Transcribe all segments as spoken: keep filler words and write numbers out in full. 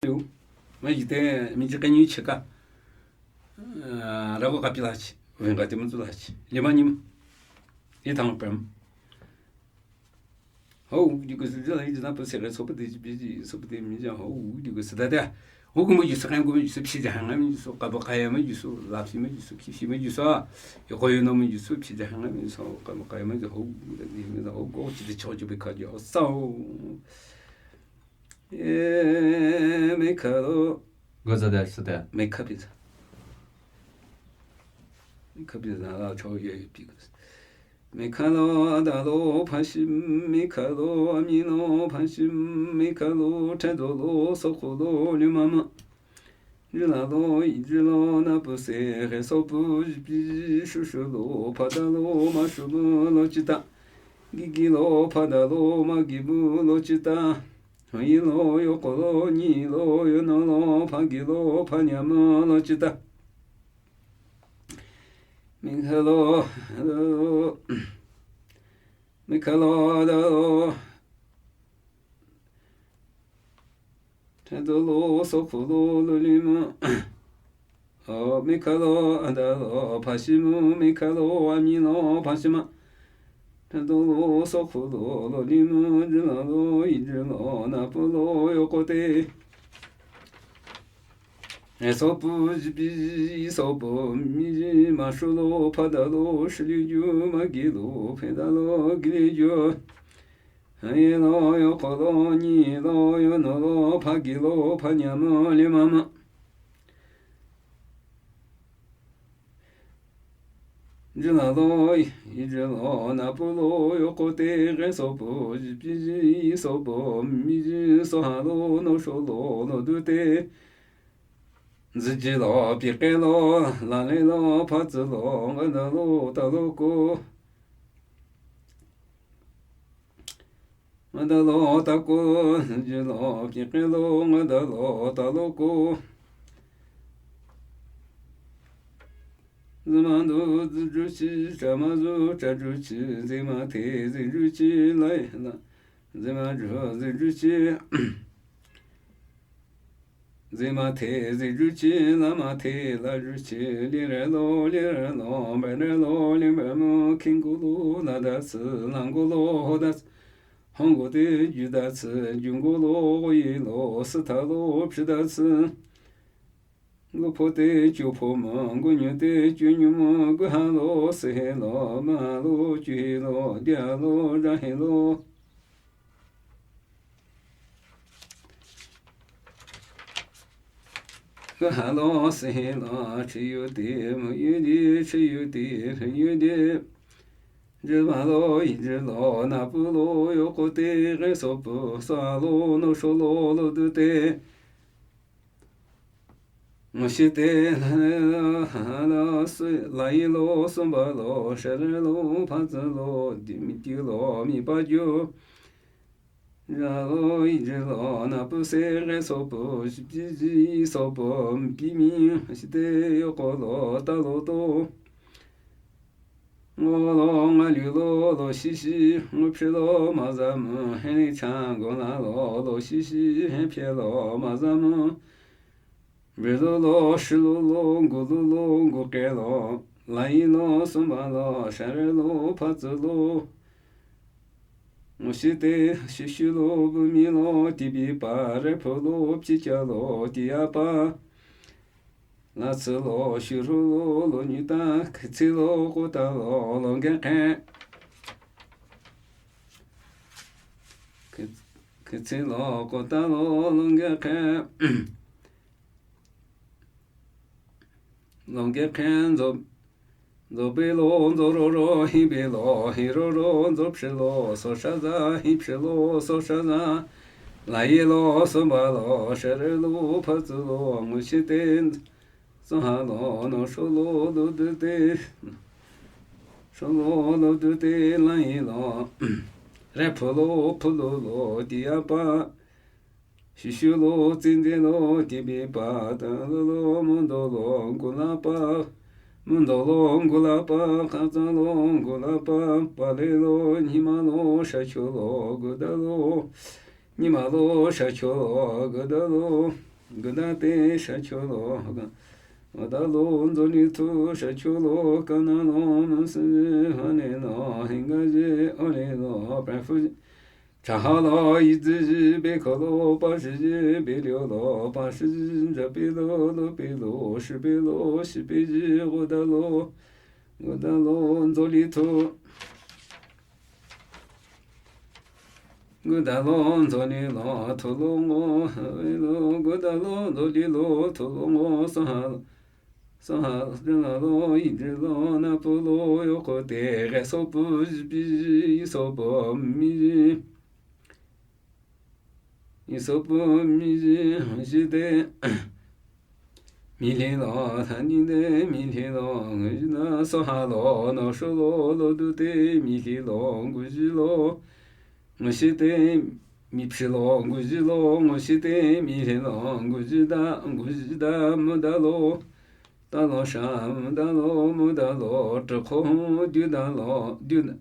Yo, mejite, miji kanyi cheka. Rago kapi lachi, venga timu tu lachi. Lima nyim. Itang pem. Hou, di ko sida la, ijina pa sere sopa de, bi, sopa de, mija, hou, di ko sida de. Hou ko mejisa, kan ko mejisa, pija hanga mejisa, kaba kaya mejisa, lafi mejisa, kifi mejisa. Yoko yono mejisa, pija hanga mejisa, kaba kaya mejisa, hou, di mejisa, hou, ko, chidi chojo be kajo, sao. E, mekha lo. Goza de sute. Mekha pija. Mekha pija la cho ye pi. Mekha lo ada lo phashi, mekha lo ami lo phashi, mekha lo thedo lo sokho lo lima ma. Jila lo iji lo napu se he sopu jipi ji shushu lo phada lo mashu lo chita. Gigi lo phada lo magibu lo chita. Hayi lo yoko lo nyi lo yono lo phagi lo phanyama lo chita. Mekha lo, mekha lo ada lo. Thedo lo sokho lo lo lima. O, mekha lo ada lo phashi mu, mekha lo ami lo phashi ma. Thedo lo sokho lo lo lima, jila lo iji lo napu lo yoko te. E sopu jipi ji, sopu miji mashu lo phada lo shili ju, magi lo pheda lo gili ju. Hayi lo yoko lo nyi lo yono lo phagi lo phanyama lima ma. Jila lo iji lo napu lo yoko te, ghe sopu jipi ji, sopu miji soha lo nosho lo lo du te. Ziji lo pikhe lo, lale lo phatsi lo, ngada lo talo ko. Ngada lo tako, ziji lo pikhe lo, ngada lo talo ko. Zima du ziju chi, chama zu chaju chi, zima the ziju chi, lai la. Zima ju ziju chi. Zima the ziju chi, lama the laju chi, lire lo, lire lo, bere lo, lire mu, kingu lo, lada si, langu lo, hoda si, hongu te, juda si, jungu lo, goyi lo, sita lo, pshida si. Ngu pho te, ju pho mu, ngu nyu te, ju nyu mu, gu ha lo, si he lo, ma lo, ju he lo, dia lo, ja he lo. Gu ha lo, si he lo, chi yu te, mu yu de, chi yu te, hu yu de. Ji ma lo, i ji lo, na pu lo, yo ko te, ghe so pu, sa lo, no sho lo, lo du te. Ngo shi te, la, la, la, su, la yi lo, sum ba lo, sha le lo, pa zi lo, di mi di lo, mi pa ju. Ja lo, i ji lo, na pu se, ghe so pu, shi pi ji, so pu, pi mi, shi te, yo ko lo, ta lo to. Ngo lo, nga liu lo, lo shi shi, ngo phi lo, ma za mu, he ni cha, ngo la lo, lo shi shi, he phi lo, ma za mu. Ve lo lo, shi lo lo, ngu lo lo, ngu ke lo, la yi lo, sum ba lo, sha re lo, pa zi lo. Ngo shi te, shi shi lo, bu mi lo, ti bi pa, re pho lo, pi cha lo, ti ya pa. La zi lo, shi ru lo, lo ni ta, ke zi lo, ko ta lo, lo nge ke. Ke, ke zi lo, ko ta lo, lo nge ke. Lo nge ke, zo, zo be lo, zo ro ro, hi be lo, hi ro ro, zo phi lo, so sha za, hi phi lo, so sha za. La yi lo, so ba lo, sha re lo, pa zi lo, ngo shi te, so ha lo, no sho lo, lo du te. Sho lo, lo du te, la yi lo. Re pho lo, pho lo lo, ti ya pa. Shi shu lo, zin zin lo, ti bi pa, ta lo lo, mu do lo, ngu la pa. Mu do lo, ngu la pa, ka za lo, ngu la pa, pa le lo, ni ma lo, sha cho lo, gu da lo. Ni ma lo, sha cho lo, gu da lo. Gudate shakyolo, gudalo nzolitho shakyolo, kanalo msü haneno, hingaje olelo, prafu. Chahalo iziji bekolo, pashiji beliolo, pashiji japilo, lopilo, shipilo, shipiji gudalo, gudalo nzolitho. Gudalo nzolilo, thulongo, lo, gudalo nzolilo, thulongo, soha, soha, lo, idilo, napolo, yokote, gesopu, jipi, isopo, miji, isopo, miji, jide. Mililo, thanide, mililo, ngujina, sohalo, nosholo, lodute, mililo, ngujilo, ngushite, miphilo, ngujilo, ngushite, mililo, ngujida, ngujida, mudalo, talo sha, mudalo, mudalo, tukho, dudalo, duda,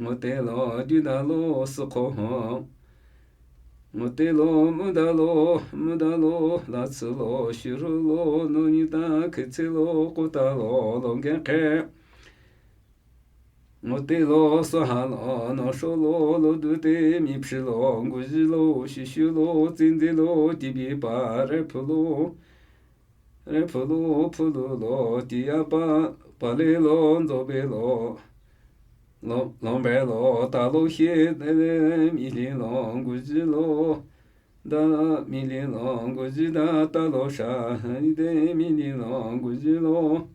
ngutelo, dudalo, sukho. Ngutelo, mudalo, mudalo, latsilo, shirolo, nunita, kitsilo, kutalo, longekhe. Ngutelo, sohalo, nosholo, lodute, miphilo, ngujilo, shishulo, tsindilo, tibipa, rephulo, rephulo, phululo, tiyapa, palelo, nzobelo, lo, lombelo, talo hie, tele, mililo, ngujilo, da, mililo, ngujida, talo sha, ide, mililo, ngujilo,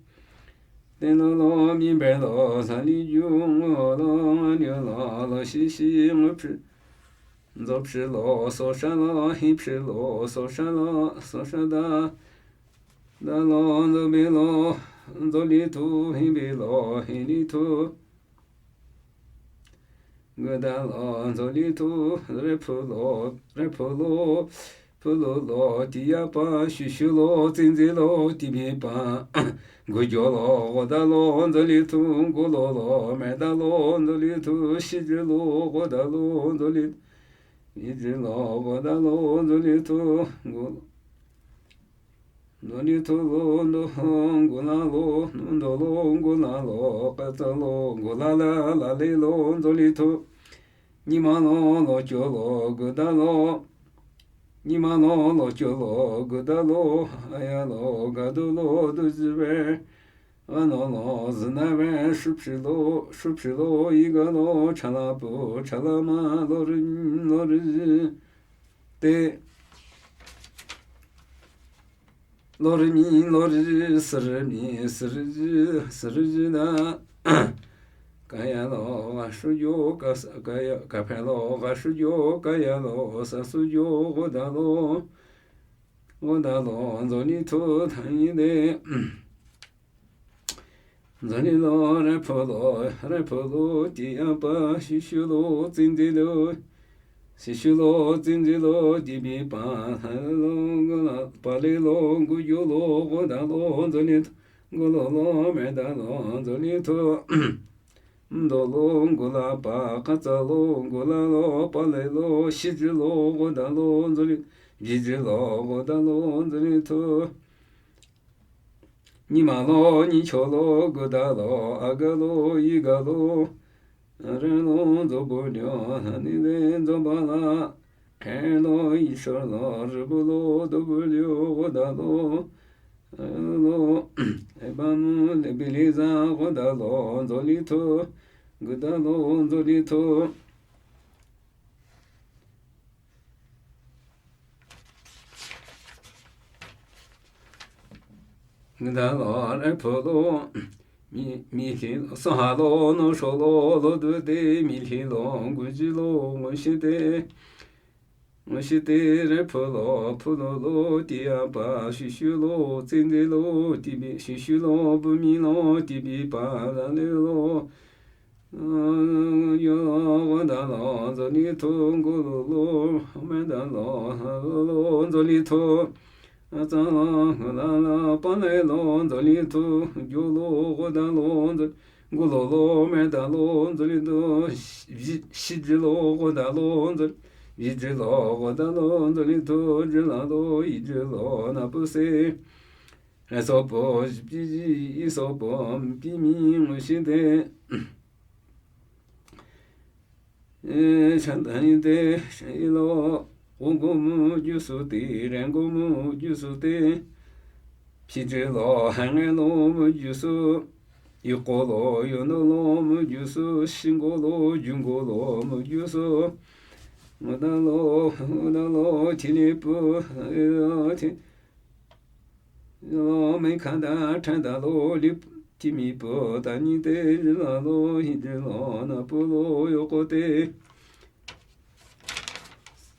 tenolo, mibelo, sali, yu, ngolo, ngaliolo, lo, shishi, nguphi, nzopshilo, soshalo, hipshilo, soshalo, soshada, dalo, nzobelo, nzolitho, hibelo, hilitho. Gudalo, nzolitho, rephulo, rephulo, phululo, tiyapa, shishulo, tsindilo, tibipa. Gujolo, gudalo, nzolitho, gulolo, medalo, nzolitho, shijilo, gudalo, nzolitho, ijilo, gudalo, nzolitho, gu, nzolitho, lo, ndo, gulalo, ndolo, gulalo, katsalo, gulala, lalelo, nzolitho. Nyimalo, lokyolo, gudalo. Nyimalo, lokyolo, gudalo, ayalo, gadulo, duzibe. Anolo, zinabe, shupshilo, shupshilo, igalo, chalapu, chalama, lori, lori, te, lorimi, lori, sirimi, siriji, siriji da. Kayalo, gashuyo, kas, kaya, kapelo, gashuyo, kayalo, sasuyo, godalo, godalo, nzolitho, thanyide. Nzolilo, rephulo, rephulo, tiyapa, shishulo, tsindilo, shishulo, tsindilo, tibipa, thalo, gula, palelo, guyolo, godalo, nzolitho, gulolo, medalo, nzolitho, ndolo, gulapa, katsalo, gulalo, palelo, shijilo, godalo, nzoli, jijilo, godalo, nzolitho. Nyimalo, nyicholo, gudalo, agalo, igalo, arelo, nzobulyo, hanile, nzobala, khelo, isholo, rubolo, dobulyo, gudalo, alo, ebanu, lebiliza, gudalo, nzolitho, gudalo, nzolitho. Gudalo, rephulo, mi, mihlilo, sohalo, nosholo, lodute, mihlilo, gujilo, ngushite, ngushite, rephulo, phulolo, tiyapa, shishulo, tsindilo, tibi, shishulo, bumilo, tibipa, lalelo, yo, godalo, nzolitho, gulolo, medalo, lo, nzolitho, atsalo, gulala, palelo, nzolitho, gyolo, godalo, nzo, gulolo, medalo, nzolitho, shi, shijilo, godalo, nzo, Yijilo, ghodalo, nzolitho, jilalo, yijilo, napuse. Esopo, jipi, isopo, pimi, ngushite. E, shantanite, shilo, gongomu, jusute, rengomu, jusute. Pijilo, hangelo, mu, jusu. Yukolo, yonolo, mu, jusu. Shingolo, jungolo, mu, jusu. Ngodalo, ngodalo, tinipu, ti-, lo, mekhada, thandalo, lip, timipu, tanite, jilalo, hijilo, napolo, yokote.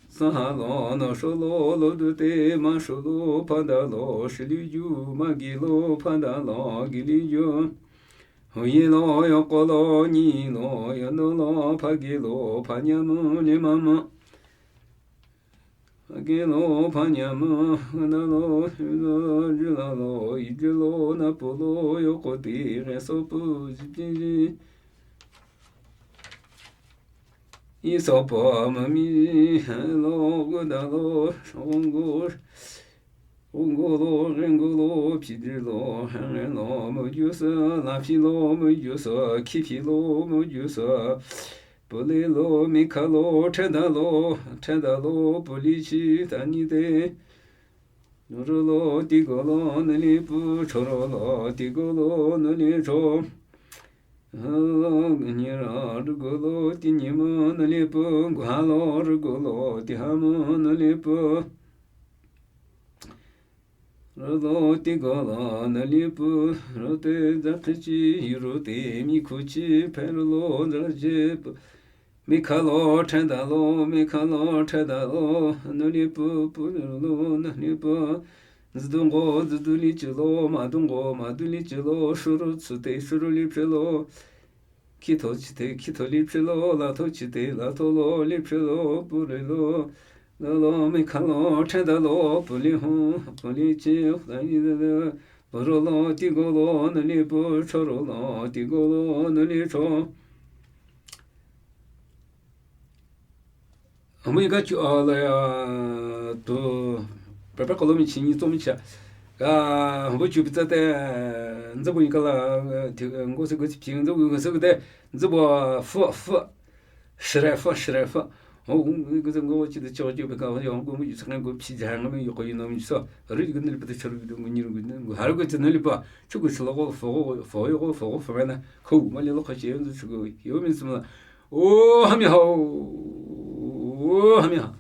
Sahalo, nosholo, lodute, masholo, phandalo, shiliju, magilo, phandalo, giliju. Huyilo, yokolo, nyilo, yonolo, phagilo, phanyamu, limamu. Phagilo, phanyamu, nalo, jilalo, yijilo, napolo, yokote, resopu, jipiji. Isopo, mami, lo, godalo, shongo, ongolo, rengolo, pijilo, hangelo, mujuso, lafilo, mujuso, khifilo, mujuso, pulilo, mikhalo, thandalo, thandalo, pulichi, tanite. Norolo, tigolo, nalipu, chorolo, tigolo, nalicho. Halo, nyira, rugolo, tinyima, nalipu, guhalo, rugolo, tihama, nalipu. Rolo, tigolo, nalipu, rote, zakhichi, hirote, mikhuchi, pherolo, zajepu. Mikhalo, thandalo, mikhalo, thandalo, nalipu, pulilo, nalipu. Zidungo, ziduli chilo, madungo, maduli chilo, shuru tsute, shuruli philo. Khitho chite, khitholi philo, latho chite, latholo, li philo, pulilo. Lalo, mikhalo, thandalo, puliho, pulichi, dani dada. Purolo, tigolo, nalipu, chorolo, tigolo, nalicho. Hmui ka chu a la ya tu, pepe kolo mi chi ni to mi cha. Ka, hmui chu pita te, nzabu ni ka la, ti, ngo se go ti pi, nzabu ngo se go te, nzabu fu, fu, shire fu, shire fu. Ho, ngo se ngo chi de cho chi pe ka, yo, ngo mi sa ngo pi ja, ngo mi yo ko yi no mi so. Ri go ni pe te choro go ni ru go ni, har go te ni pa, chu go shlo go, fo, fo yo go, fo, fo na. Ko, ma le lo ka chi, nzu chu go, yo mi sma. O, hami ha. O, hami ha.